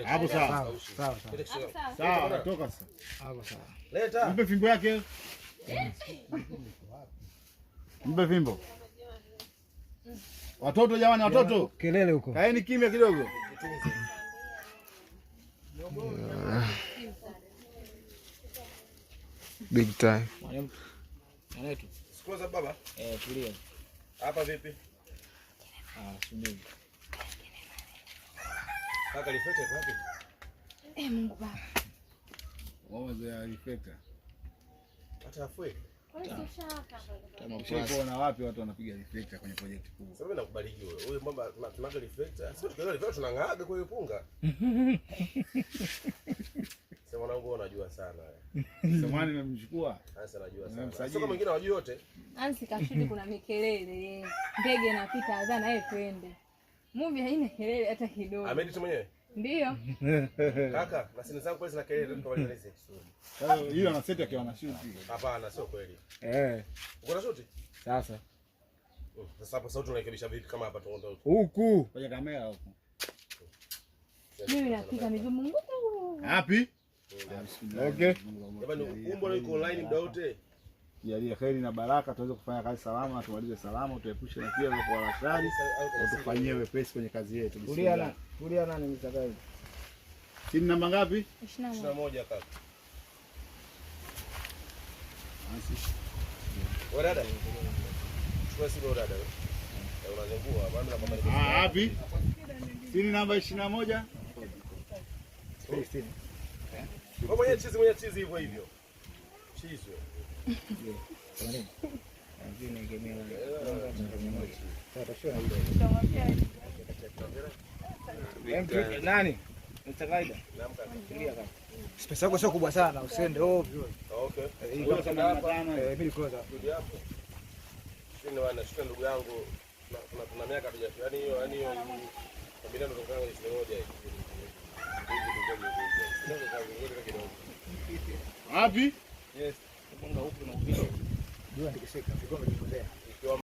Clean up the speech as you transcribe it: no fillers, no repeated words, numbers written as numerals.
Hapo sawa. Sawa sawa. Sawa, toka sasa. Hapo sawa. Leta. Mpe fimbo yake. Mpe fimbo. Watoto jamani, watoto. Kelele huko. Kaeni kimya kidogo. Big time. Mwanetu. Close up baba. Eh, tulia. Hapa vipi? Ah, subiri. Kaka lifete wapi? Eh, Mungu Baba. Wamezoea reflector. Hata afue. Ushaikuona wapi watu wanapiga reflector kwenye project kubwa? Sasa mimi nakubariki wewe. Huyu mwamba tunaga reflector. Sio tukiona reflector tunang'aaga kwa hiyo punga. Sasa mwanangu wewe unajua sana wewe. Samani nimemchukua. Sasa najua sana. Nimemsajili. Sio kama wengine hawajui yote. Ansi kashuti kuna mikelele. Ndege inapita adhana yeye twende. Movie haina kelele hata kidogo. Ameedit mwenyewe? Ndio. Kaka, na sini zangu kweli zina kelele tukamalize. Sasa yule ana set akiwa na shoot. Hapana, sio kweli. Eh, Uko na shuti? sasa. Sasa hapo sauti unarekebisha vipi kama hapa tuondoke? Huku. Kwenye kamera huko. Mimi napika miguu Mungu. Wapi? Okay. Jamani, umbo na iko online muda wote. Jalie kheri na baraka tuweze kufanya kazi salama na tumalize salama, tuepushe na kila la la shari, utufanyie wepesi kwenye kazi yetu. Tulia na tulia nani mtakaji. Simu namba ngapi? 21. 21 kaka. Wewe dada. Chukua simu wewe dada. Unazingua, maana nakwambia Ah, wapi? Simu namba 21. Wewe mwenyewe chizi hivyo hivyo. Chizi wewe. Nani? Mtakaida. Tulia kaka. Space yako sio kubwa sana, usiende ovyo. Okay. Eh, mimi close up. Rudi hapo. Sisi wana shika ndugu yangu kuna miaka hatujafika. Yaani hiyo yaani hiyo familia ndo tunakutana kwenye siku moja hivi. Wapi? Yes. Munga huku na ubisho. Jua ndikishika, vikombe vipotea.